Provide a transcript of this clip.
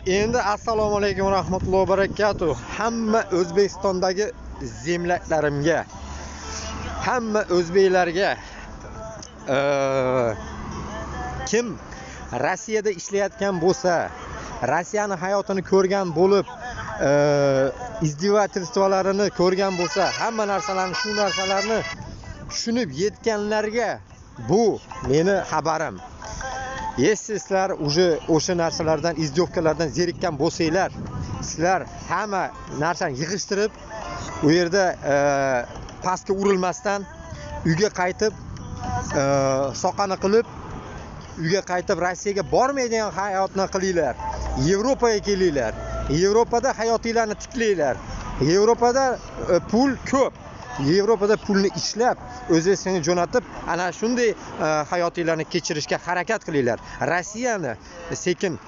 Endi assalomu alaykum va rahmatullohi va barakatuh. Hamma O'zbekistondagi земляк larimga, hamma o'zbeklarga, kim Rossiyada ishlayotgan bo'lsa, Rossiyani hayotini ko'rgan bo'lib, издевательство larini ko'rgan bo'lsa, hamma narsalarni, shu narsalarni tushunib yetganlarga bu meni xabarim. Если sizlar уже o'sha narsalardan, издевка lardan zerikkan bo'lsanglar, sizlar hamma narsani yig'ishtirib, u yerda pastga urilmasdan uyga qaytib, soqani qilib, uyga qaytib Rossiyaga bormaydigan hayotni qilinglar. Yevropaga kelinglar. Yevropada hayotinglarni tiklanglar. Yevropada pul ko'p. Yevropada pulni ishlab, O'zbekistonga jo'natib, ana shunday hayotinglarni kechirishga harakat qilinglar. Rossiyani sekin